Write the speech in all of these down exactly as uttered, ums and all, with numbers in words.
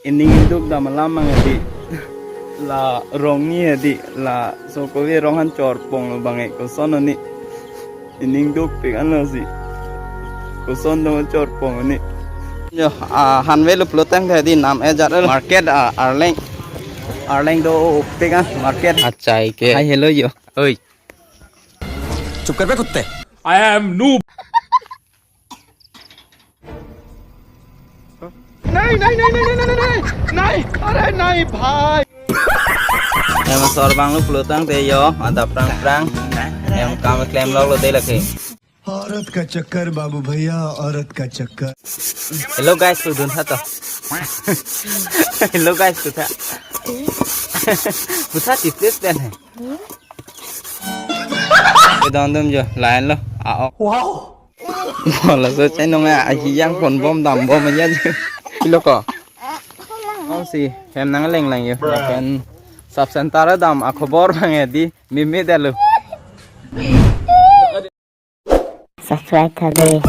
Ining duk dam alam mang di. La rong ni di. Laso kove rong han chorpong lo bang e, koson oni. Ining dukpik anlo si. Koson do chorpong oni. Yo, ah, hanve lo pulo tangte di nam e jat lo. Market, ah, arleng. Arleng dopik an market. Achai ke. Hi, hello yo. Oi. चुप कर बे कुत्ते। I am noob। नहीं, नहीं, नहीं, नहीं, नहीं, नहीं, नहीं, नहीं, अरे नहीं भाई। Em asor abang lo pulo tangte yo, adap prang prang. Em kam klem lok lo de lake. औरत का चक्कर बाबू भैया, औरत का चक्कर। Hello guys, kudun tha to. Hello guys, kutha. Kutha tipis pen hai. Kedon dum jo, lain lo. A ok. Wow. Bola so chai nong a, ahi yang pon bom dam bom aja jo. Pilo ko. Oh si, hem nang leng lang yo. Pen sub center dam akhobor bang e di, mimi dalo. Subscribe tha de.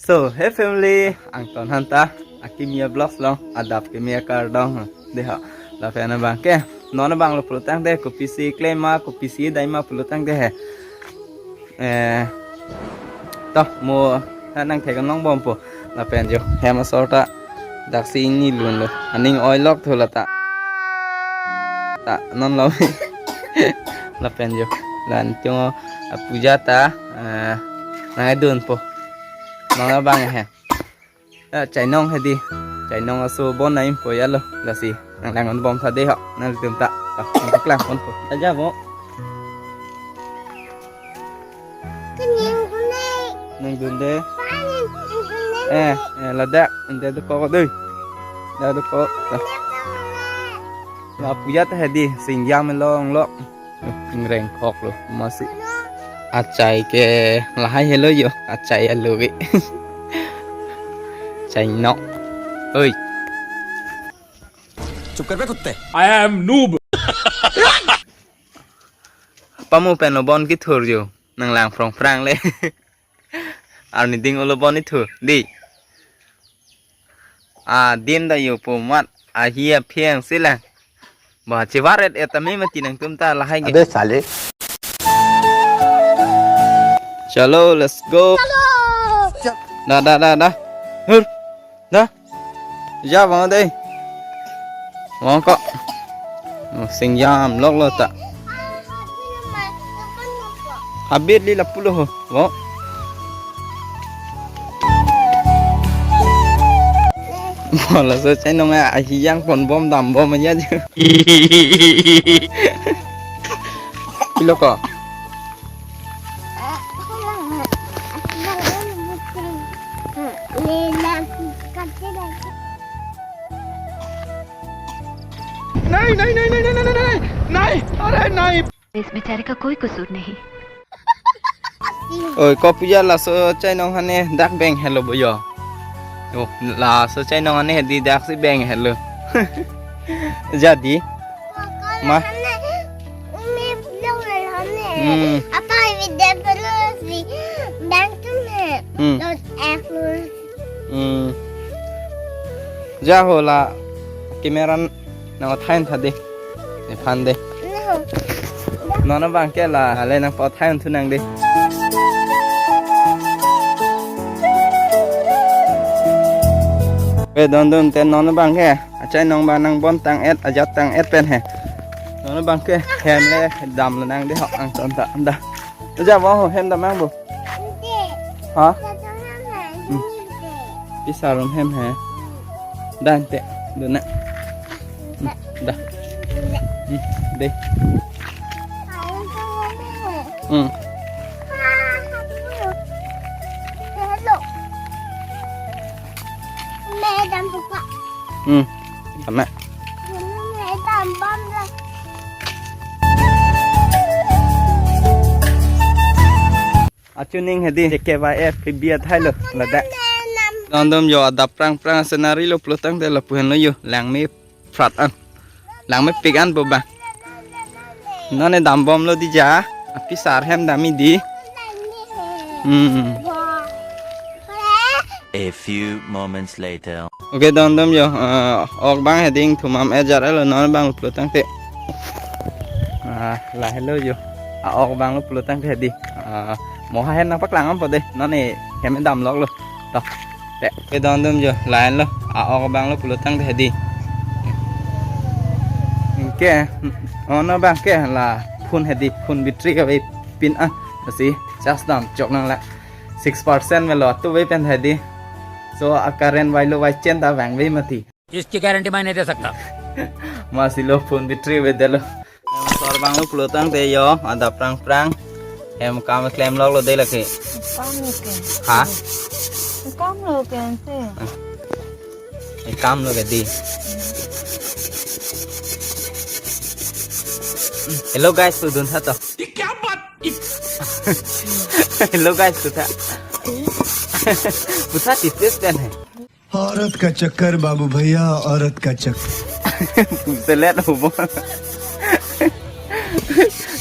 So, hey family, angton hanta, akimi a vlogs long, adap kimi akardom, de ha, lapen abang ke, non abang lo pulo tangte, kopisi klem ma, kopisi dai ma pulo tangte he. Eh, to, mo, ha nang thek nong bom po. Lapen jo, hem asor ta, daksi ingni lun lo. Aning oi lok thu lata. Ta, non lo. Lapen jo, lan chung, ah, puja ta, eh, nang dun po. Non abang he. Ah, chainong hedi. Chainong aso bon naim po ya lo. Lasi nang lang on bom tha de ho. Nang tum ta. Ta, nang ta klang on po. Aja bo. Kenyang kune. Nang dun de. Panin kune. Eh, eh, ladak. Ente de ko de. Dak de ko. Ta. La puja ta hedi. Singjam long lo. Ingreng khok lo, masi. Achai ke lahai helo yo, achai alo ke. Chai nok. Oi. चुप कर बे कुत्ते। I am noob। Pamu pen lo bon kithur jo, nang lang prong prang le. Arni ding ulo bon ithu, di. A, din da yo po mat, ahi aphiang sila. Ba, chivaret etame mati nang tum ta lahai ge. अबे साले। Chalo, let's go. Da, da, da, da. Hur. Da. Ja bang de. Bang ko. Oh, singjam lok lo ta. Habit li lapulo ho. Bo. Bola so chai nong a, ahi yang pon bom dam bom aja je. Pilo ko. नहीं, नहीं, नहीं, नहीं, नहीं, नहीं, नहीं, नहीं, नहीं, अरे नहीं। इस बेचारे का कोई कसूर नहीं। Oi, ko puja laso chai nong hane dak beng helo bo yo. Oh, laso chai nong hane di daksi beng helo. Jadi. Ma. Hmm. Apa video terus di bang tu ne? Hmm. Los eklos. Hmm. Ja ho la camera nang thai tha de. Ne phan de. No. Non abang ke la le nang pathai thu nang de. Be don don te non abang ke. Achai nong ba nang bon tang et, ajat tang et pen he. Non abang ke hem le dam le nang de ho angton ta anda. Ja bo ho hem dam ang bo. Ha? Hmm. Pisa rum hem he. Dan te, dona. Hmm, da. Hmm, de. Hmm. Hmm. Tama. Achuning hedi J K Y F P B athai lo ladak. Dondom yo adap prang prang scenery lo pulo tangte lapu henlo yo langme prat an. Langmepik an bo ba. Non ne dam bom lo di ja. Pisar hem dam-i di. Hmm. A few moments later. Okay, don dum jo, ah, ok bang heading thumam ejar elo non bang pulo tangte. Ah, lahelo jo. Ah, ok bang lo pulo tangte hedi. Ah, mo ha hem nangpaklang ampo de. Non e hem dam lok lo. To. Te, ke don dum jo, lahenlo. Ah, ok bang lo pulo tangte hedi. Ke, ono bang ke la phone hedi, phone battery kave pin an. Lasi, charge dam chok nang la. Six percent melo, tu ve pen hedi. So, a current vai lo vai chen ta vang ve mati. इसकी गारंटी मैं नहीं दे सकता। Masi lo phone battery ve delo. Em, sor bang lo pulo tangte jo, adap prang prang. Hem kam klem lok lo de lake. Kam lo ke. Ha? Kam lo ke ante. Eh, kam lo ke di. Hello guys, pudun tha to. ये क्या बात? Hello guys, putha. Putha tis tis pen hai. औरत का चक्कर बाबू भैया, औरत का चक्कर। Selet hubo.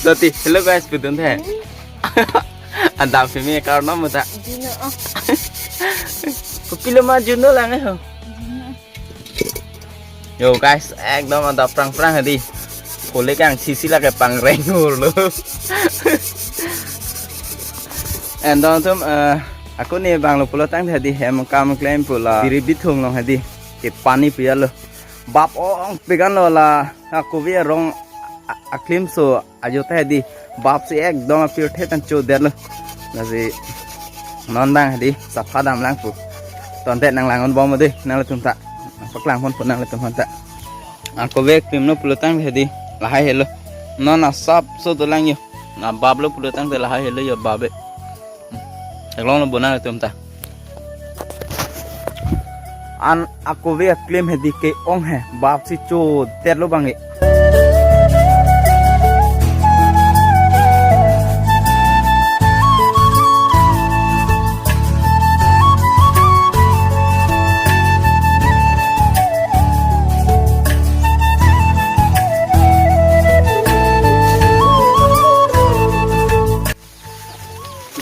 Soti, hello guys, pudun the. Adap simi karno muta. Dino, oh. Kopilo ma juno lang eh ho. Yo guys, ekdom adap prang prang hedi. Kulik yang sisi lake pangreng lo. And don tum, eh, ako ne bang lo pulo tangte hedi hem kam klem pu la biri bithung long hedi. Ke pani puya lo. Bap ong pigan lo la, ha, kovi arong a-, aklim so ajo ta hedi. Bap si ekdom apirthe tan cho det lo. Lasi non bang hedi sapha dam lang pu. Tonte nang lang-un bom de, nang le tum ta. Paklang pon pu nang le tum ta. Ako vek pim no pulo tangte hedi. Lahai helo. Non asap so dolang jo. Na bap lo pulo tangte lahai helo jo bap e. Theklong lo bo nang le tum ta. An ako vek aklim hedi ke-ong he, bap si cho det lo bang e.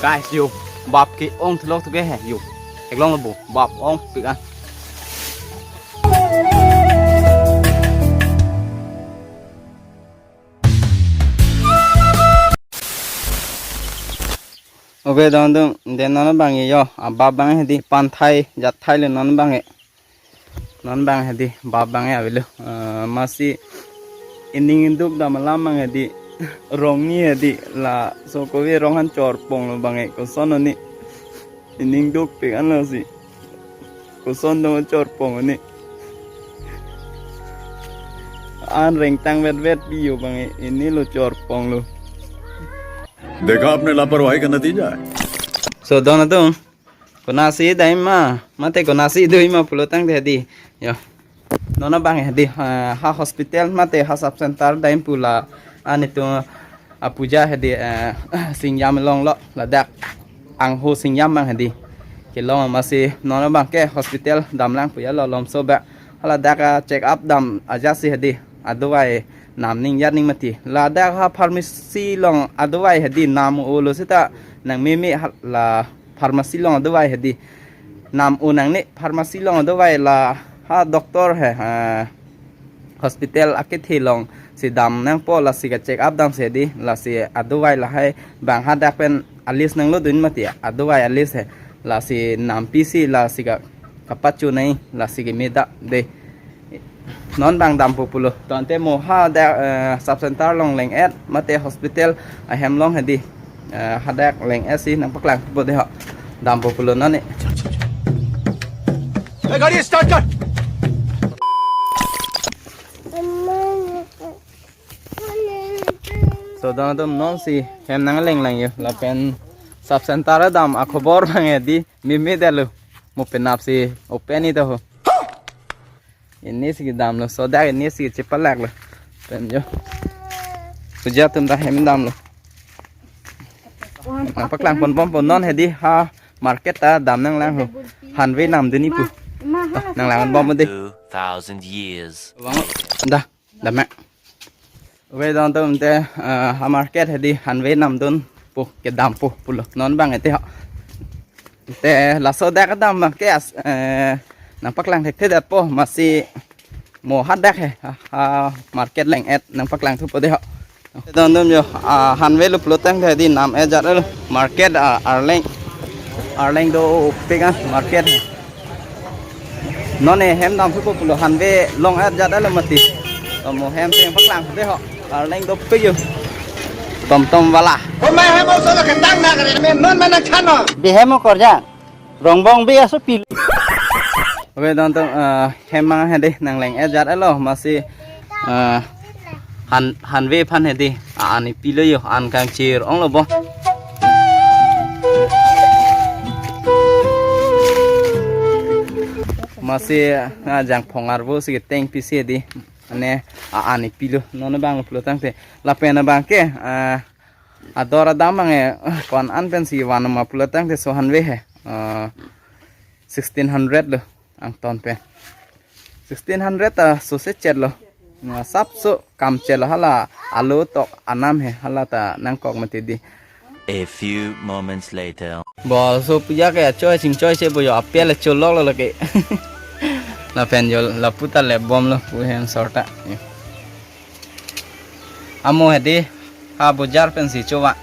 Guys, yo, bap ke-ong thulok thuke he, yo. Theklong lo bo, bap ong pik an. Okay, don dum, den non bang jo, abap bang hedi, panthai, jathai le non bang e. Non bang hedi, bap bang e avelo. Eh, masi ining induk dam alam bang hedi, rongni hedi, laso kovi rong han chorpong lo bang e, koson oni. Ining duk pik an lo si. Koson dong chorpong oni. An rengtang vet vet pi jo bang e, ini lo chorpong lo. देखा आपने लापरवाही का नतीजा है। So, don atum. Konasi dam ma, mate konasi do ma pulo tangte hedi. Yo. Non bang hedi, eh, ha hospital mate ha sub center dam pu la. An itum apuja hedi, eh, Singjam along lo ladak. Angho Singjam bang hedi. Kelong masi non bang ke hospital dam lang puya lo lomso ba. Haladak a check up dam aja si hedi. Adovai nam ning yar ning mati. Ladak ha pharmacy along adovai hedi nam o lo seta nang meme ha la pharmacy along adovai hedi. Nam o nangne pharmacy along adovai la ha doctor he, ha hospital akethe along si dam nangpo lasi ka check up dam si hedi lasi adovai lahai bang hadak pen a list nanglo dun mati adovai a list he lasi nampi si lasi ka kapachu nai lasi keme da de. Non bang dampo pulo. Tangte mo hadak, eh, sub center along leng-et, mate hospital ahem along hedi. Eh, hadak leng-et si nangpaklang po de ho. Dampo pulo non e. ए, गाड़ी स्टार्ट कर। So, don atum non si hem nangleng lang jo. Lapen sub center dam akhobor bang hedi. Meme det lo. Mo penap si open i to ho. Ini si kedam lo, sodak ini si chepalak lo. Pen jo. Puja atum ta hem dam lo. Nangpaklang pon pon pon non hedi ha market ta dam nanglang ho. Hanve nam duni pu. Nanglang pon pon de. Two thousand years. Bang, da, dam mek. Oke, don atum te, eh, ha market hedi hanve namdunpo, kedampo pulo. Non abang ete ho. Te laso dak kedam abangke as, eh, nangpaklang thekthedetpo, masi mo hadak he, ha, ha market leng-et nangpaklang thupo de ho. Don atum jo, ah, hanvelo pulotangte hedi nam-et jat lo. Market, ah, arleng. Arleng dopik ah market. Non ne hem dam thupo pulo, hanve long-et jat lo mati. To mo hem si nangpaklang de ho. Arleng dopik jo. Tom tom wala. Hôm nay em ông số là cái tăng nặng này, men non men đang chăn rồi. Bi hem korja. Rongbong bi aso pil. Oke, don atum, eh, hem abang hedi nangleng-et jat lo, masi, eh, han, hanve aphan hedi. A-an ipilo jo, an kangchir onglo bo. Masi, ah, jangphong arvo si keteng pisi hedi. Ane, a-an ipilo. Non abang pulotangte. Lapen abangke, ah, ador adam abang e, ko-an an pensi van ma pulotangte so hanve he. Ah, sixteen hundred lo angton pen. Sixteen hundred ta so se chet lo. Na sap so kam chet lo, hala alo tok anam he, hala ta nangkok mati di. A few moments later. Bol so puja ke choi sing choi se bo jo apel cholok lo lake. Lapen jo lapu ta le bom lo pu hem sorta. Amo hedi ha bojar pensi chowa.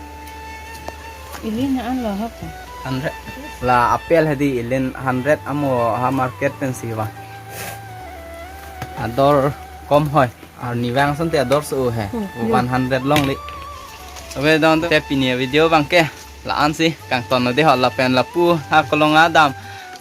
Ili na an lo hapa. Hundred. La apel hedi ilin hundred, amo ha market pensi wa. Ador kom hoi. Arnivang asonte ador so he. Hmm, hmm. One hundred longle. Oke, don atum te pini video abangke la-an si kangton lo de ho, lapen lapu ha kolong adam,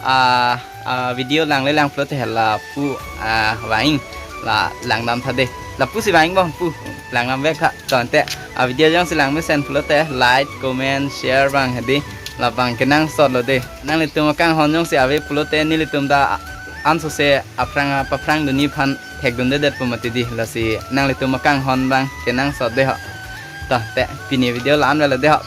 ah, ah, video langle lang pulote lapu, ah, vang-ik, la langdam tha de. Lapu si vang-ik bo pu, langdam vek ha. Tangte, ah, video jongsi lang mesen pulote like, comment, share abang hedi. Labang kenangsot lo de. Nanglitum akanghon jongsi ave pulote nelitum ta ansose aphrang apaphrang dunji aphan thekdundedetpo mati di, lasi nanglitum akanghon abang kenangsot de ho. To, te pini video la-an velo de ho.